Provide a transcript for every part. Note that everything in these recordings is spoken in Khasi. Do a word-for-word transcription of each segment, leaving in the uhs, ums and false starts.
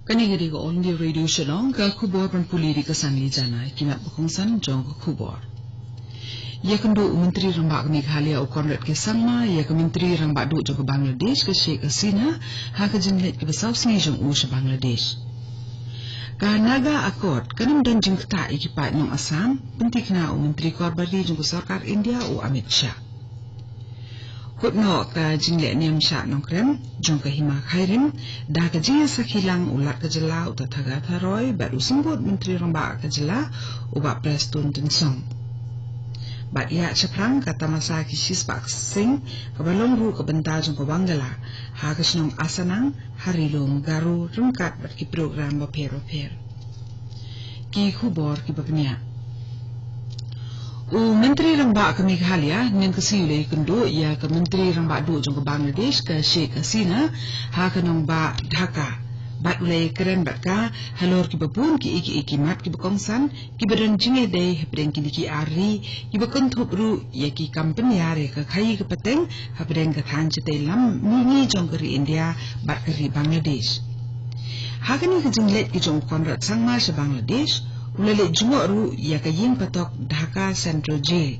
Kane ka dei ka All India Radio Shillong, ka khubor ban pule da ka Sanli Jana, ki mat ba kongsan jong ka khubor. Ïakynduh u Myntri Rangbah ka Meghalaya u Conrad K Sangma ïa ka Myntri Rangbah Duh jong ka Bangladesh ka Sheikh Hasina ha ka jingleit kaba saw sngi jong u sha Bangladesh. Ka Naga Accord kan ym don jingktah ïa ki paid nong Assam, pynthikna u Myntri Korbari jong ka Sorkar India u Amit Shah. Kut noh ka jingleh niam shah nongkrem jong ka Hima Khyrim da ka jingïasakhi lang u Lat ka jylla u Tathagata Roy bad u Symbud Myntri Rangbah ka jylla u Bah Prestone Tynsong. Bad ïa shaphrang ka tamasa ki shispah seng kaba long ruh ka bynta jong ka Wangala ha ka shnong Asanang ha Ri Lum Garo ryngkat bad ki program bapher bapher. Ki khubor kiba bniah. U Myntri Rangbah ka Meghalaya hynnin ka sngi u la ïakynduh ïa ka Myntri Rangbah Duh jong ka Bangladesh ka Sheikh Hasina ha ka nongbah Dhaka. Bad u la ïakren bad ka halor kiba bun kiei kiei ki mat kiba kongsan kiba don jingïadei hapdeng kine ki ar ri, kiba kynthup ruh ïa ki kam pynïar ïa ka khaïi ka pateng hapdeng ka thaiñ shatei lam mihngi jong ka ri India bad ka ri Bangladesh. Ha kane ka jingleit ka jong u Conrad Sangma sha Bangladesh, u la leit jngoh ruh ïa ka ïing patok Dhaka Central Jail,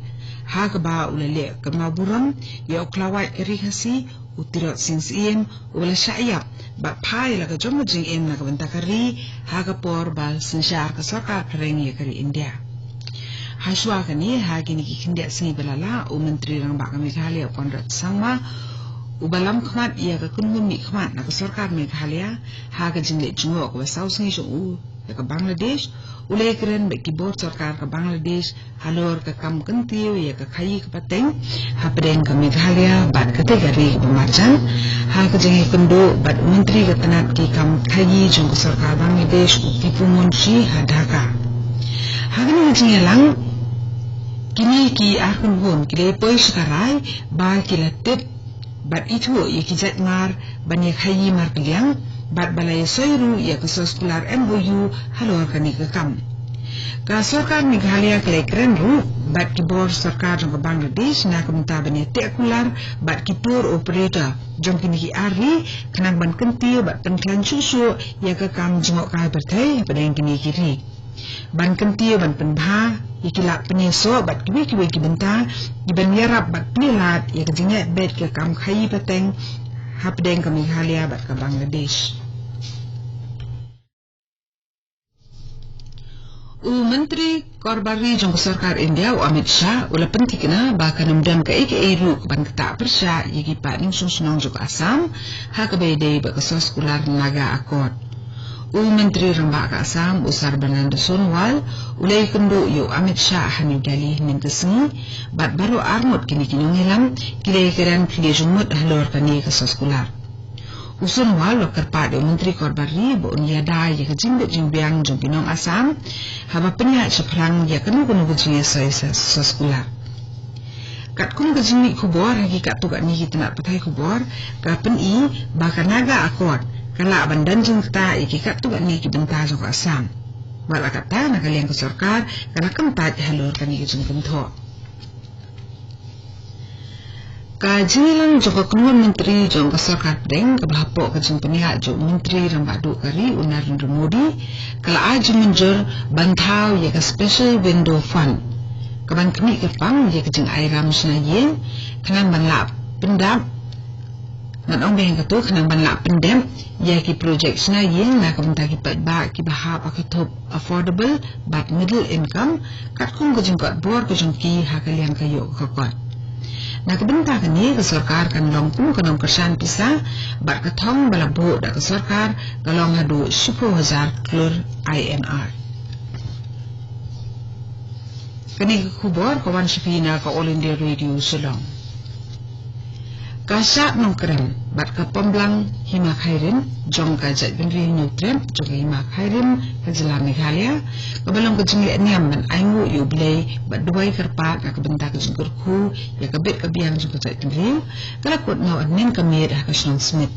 ha kaba u la leh kynmaw burom ïa u khlawait ka ri Khasi, u Tirot Sing Syiem, u la shah ïap bad phai la ka jong ka jingim na ka bynta ka ri ha ka por ba synshar ka sorkar phareng ïa ka ri India. Hashwa kane, ha kine ki khyndiat sngi ba la lah, u Myntri Rangbah ka Meghalaya u Conrad Sangma, uba lam khmat ïa ka kynhun mihkhmat na ka sorkar Meghalaya ha ka jingleit jngoh kaba saw sngi jong u ïa ka Bangladesh, u la ïakren bad ki bor sorkar ka Bangladesh halor ka kam kyntiew ïa ka khaïi ka pateng hapdeng ka Meghalaya bad katei ka ri kaba marjan, ha ka jingïakynduh bad u Myntri ka tnat ki kam khaïi jong ka sorkar Bangladesh u Tipu Munshi ha Dhaka. Ha kane ka jingïalang, kine ki ar kynhun ki la poi sha ka rai ba ki la tip bad ithuh ïa ki jait mar ban ïa khaïi markylliang bad ba la ïa soi ruh ïa ka soskular M O U halor kane ka kam. Ka sorkar Meghalaya ka la ïakren ruh bad ki bor sorkar jong ka Bangladesh na ka bynta ban ïa teh kular bad ki tour operator jong kine ki ar ri khnang ban kyntiew bad pynkhlaiñ shuh shuh ïa ka kam jngohkai pyrthei hapdeng kine ki ri. Ban kyntiew ban pynbha ïa ki lad pynïasoh bad kiwei kiwei ki bynta kiban ïarap bad plie lad ïa ka jingeh beit ka kam khaïi pateng hapdeng ka Meghalaya bad ka Bangladesh. U Myntri Korbari jong ka sorkar India u Amit Shah u la pynthikna ba kan ym don kaei kaei ruh kaban ktah pyrshah ïa ki paid nongshong shnong jong ka Assam ha kaba ïadei bad ka soskular Naga Accord. U Myntri Rangbah ka Assam u Sarbananda Sonowal u la ïakynduh ïa u Amit Shah ha New Delhi hynnin ka sngi bad baroh arngut kine ki nongïalam ki la ïakren khlieh jingmut halor kane ka soskular. U Sonowal u la kyrpad ïa u Myntri Korbari ba un ïada ïa ka jingbit jingbiang jong ki nong Assam haba pynïaid shaphrang ïa kano kano ka jingïasoi soskular. Katkum ka jingmih khubor ha ki katto katne ki tnat pathai khubor ka pyni ba ka Naga Accord ka lah ban don jingktah ïa ki katto katne ki bynta jong ka Assam. Wat la katta na ka liang ka sorkar ka la kyntait halor kane ka jingkynthoh. Ka jingïalang jong ka kynhun myntri jong ka sorkar pdeng kaba hapoh ka jingpynïaid jong u Myntri Rangbah Duh ka ri u Narendra Modi ka la ai jingmynjur ban thaw ïa ka Special Window Fund kaban khmih kyrpang ïa ka jingairam shna ïing khnang ban lah pyndap, ngan ong biang kato, khnang ban lah pyndep ïa ki projek shna ïing na ka bynta ki paidbah kiba hap ha ka thup affordable bad middle income, katkum ka jingkot bor ka jong ki ha ka liang ka ïoh ka kot. Na ka bynta kane ka sorkar kan long kum ka nongkyrshan pisa bad ka thong ba la buh da ka sorkar ka long haduh shiphew hajar klur I N R. Kane ka khubor ka wan sha phi na ka All India Radio Shillong. Ka shad nongkrem bad ka pamblang hima khairim jong ka jaitbynriew Hynñiewtrep jong ka hima khairim ka jylla Meghalaya, kaba long ka jingleh niam ban ainguh ïa U Blei bad duwai kyrpad na ka bynta ka jingkyrkhu ïa ka bit ka biang jong ka jaitbynriew, ka la kut noh hynnin ka miet ha ka shnong Smit.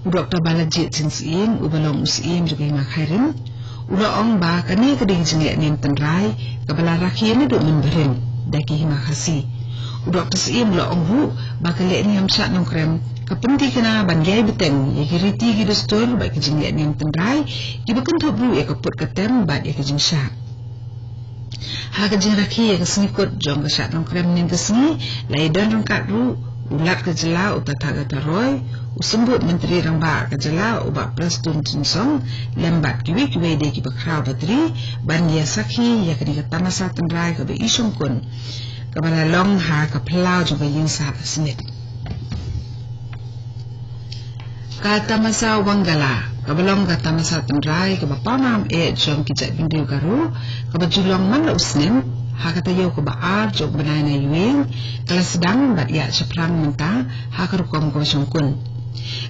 U Doktor Balajied Sing Syiem, uba long u Syiem jong ka hima khairim, u la ong ba kane ka dei ka jingleh niam tynrai kaba la rakhe naduh mynbarim da ki hima Khasi. U Doktor Syiem u la ong ruh ba ka lehniam shah nongkrem ka pynthikna ban ïai bteng ïa ki riti ki dustur bad ki jinglehniam tynrai kiba kynthup ruh ïa ka put ka tem bad ïa ka jingshad. Ha ka jingrakhe ïa ka sngi kut jong ka shah nongkrem mynne ka sngi, la ïadon ryngkat ruh u Lat ka jylla u Tathagata Roy, u Symbud Myntri Rangbah ka jylla u Bah Prestone Tynsong, lem bad kiwei kiwei de kiba khraw batri ban ïa sakhi ïa kane ka tamasa tynrai kaba i shongkun kaba la long ha ka phyllaw jong ka ïingsah Smit. Ka tamasa Wangala kaba long ka tamasa tynrai kaba pawnam eh jong ki jaitbynriew Garo, kaba ju long man la u snem ha ka taïew kaba ar jong u bnai Naiwieng, ka la sdang bad ïaid shaphrang mynta ha ka rukom kaba shongkun.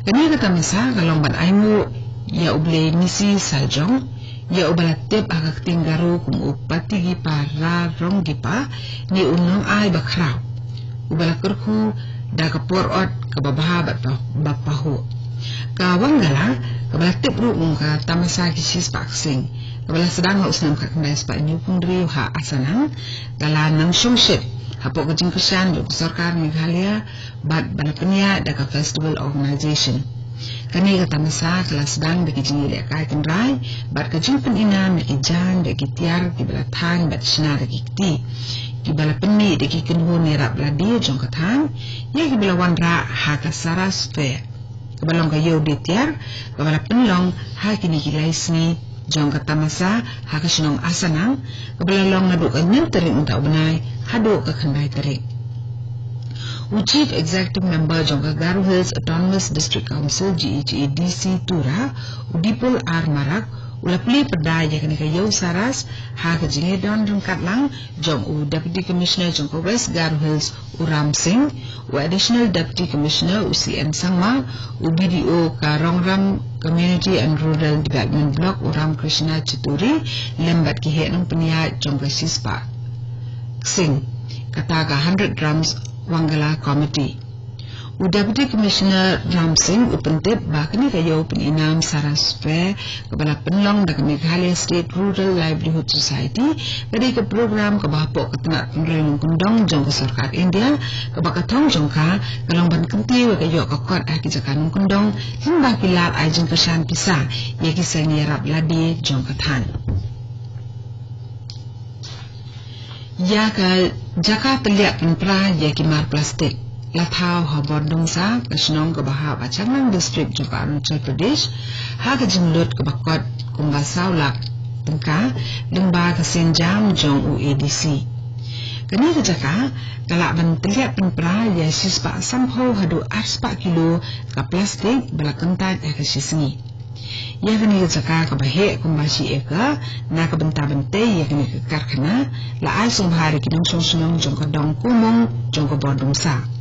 Kane ka tamasa ka long ban ainguh ïa u Blei Misi Sarjong, ïa uba la tip ha ka ktien Garo kum u Patigipa Raronggipa, ne u nongai bakhraw, uba la kyrkhu da ka por ot kaba bha bad ba, ba pahuh. Ka Wangala kaba la tip ruh kum ka tamasa ki shispah ksing, kaba la sdang ha u snem khatkhyndai spah hynñiewphew hynriew ha Asanang, ka la nang shongshit hapoh ka jingkyrshan jong ka sorkar Meghalaya bad ba la pynïaid da ka Festival Organization. Kane ka tamasa ka la sdang da ki jingïalehkai tynrai bad ka jingpyninam da ki jaiñ da ki tiar kiba la thaiñ bad shna da ki kti, kiba la pynmih da ki kynhun ïarap lade jong ka thaiñ, ïa kiba la wanrah ha ka Saras Fair, kaba long ka ïew die tiar kaba la pynlong ha kine ki lai sngi jong ka tamasa ha ka shnong Asanang, kaba la long naduh ka hynñiew tarik mynta u bnai haduh ka khyndai tarik. U Chief Executive Member jong ka Garo Hills Autonomous District Council, G H A D C, Tura, u Dipul R Marak, u la plie pyrda ïa kane ka ïew Saras ha ka jingïadon ryngkat lang jong u Deputy Commissioner jong ka West Garo Hills, u Ram Singh, u Additional Deputy Commissioner, u C N Sangma, u B D O ka Rongram Community and Rural Development Block, u Ram Krishna Chituri, lem bad ki heh nongpynïaid jong ka shispah ksing, kata ka Hundred Drums Wangala Committee. U Deputy Commissioner Ram Singh u pyntip ba kane ka ïew pyninam Saras Fair kaba la pynlong da ka Meghalaya State Rural Livelihood Society, ka dei ka program kaba hapoh ka tnat pynroi nongkyndong jong ka sorkar India, kaba ka thong jong ka ka long ban kyntiew ïa ka ïoh ka kot ha ki jaka nongkyndong, lyngba ki lad ai jingkyrshan pisa ïa ki seng ïarap lade jong ka thaiñ. Ïa ka jaka tylliat pynpra ïa ki mar plastik la thaw ha Bordumsa, ka shnong kaba hap ha Changlang District jong ka Arunachal Pradesh, ha ka jinglut kaba kot kumba saw lak tyngka, lyngba ka sienjam jong u A D C. Kane ka jaka ka lah ban tylliat pynpra ïa shispah sanphew haduh arspah kilo ka plastik ba la kyntait ha ka shi sngi. Ïa kane ka jaka kaba heh kumba shi acre na ka bynta ban tei ïa kane ka karkhana, la ai sngewbha da ki nongshong shnong jong ka dong Kumung jong ka Bordumsa.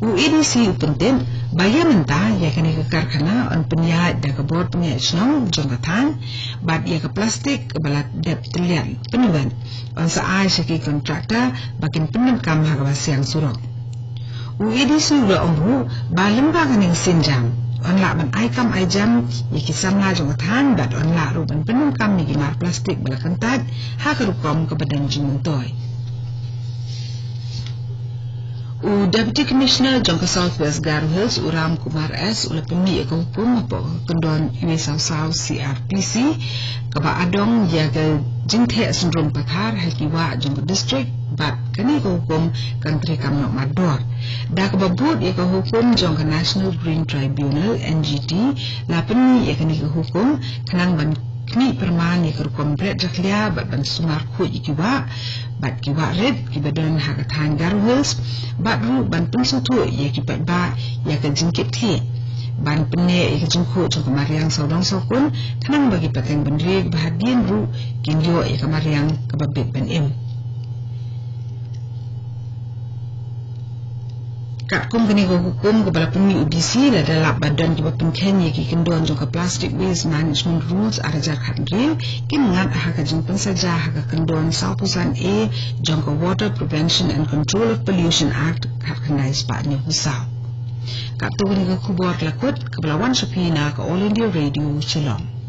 U A D C u pyntip ba ïa mynta ïa kane ka karkhana yn pynïaid da ka bor pynïaid shnong jong ka thaiñ, bad ïa ka plastik ba la dep tylliat pynwet yn sa ai sha ki kontraktor ba kin pyndonkam ha kaba siang surok. U A D C u la ong ruh ba lyngba kane ka sienjam yn lah ban ai kam ai jam ïa ki samla jong ka thaiñ bad yn lah ruh ban pyndonkam ïa ki mar plastik ba la kyntait ha ka rukom kaba don jingmyntoi. U Deputy Commissioner jong ka South West Garo Hills, u Ram Kumar S, u la pynmih ïa ka hukum hapoh ka kyndon uwei saw saw C R P C, kaba adong ïa ka jingtheh syndrom pathar ha ki wah jong ka district, bad kane ka hukum kan treikam noh mardor. Da kaba bud ïa ka hukum jong ka National Green Tribunal, N G T, la pynmih ïa kane ka hukum khnang ban khmih pyrman ïa ka rukom bret jakhlia bad ban sumar khuid ïa ki wah bad ki wah rit kiba don ha ka thaiñ Garo Hills, bad ruh ban pynsngewthuh ïa ki paidbah ïa ka jingkit thiah ban pynneh ïa ka jingkhuid jong ka mariang sawdong sawkun, khnang ba ki pateng bynriew kiba hadien ruh kin ïoh ïa ka mariang kaba bit ban im. Katkum kane ka hukum kaba la pynmih u D C, lada lap ba don kiba pynkheiñ ïa ki kyndon jong ka Plastic Waste Management Rules ar hajar khathynriew, kin ngat ha ka jingpynsaja ha ka kyndon sawphew san A jong ka Water Prevention and Control of Pollution Act khatkhyndai spah hynñiewphew saw. Katto kane ka khubor ka la kut, kaba la wan sha phi na ka All India Radio Shillong.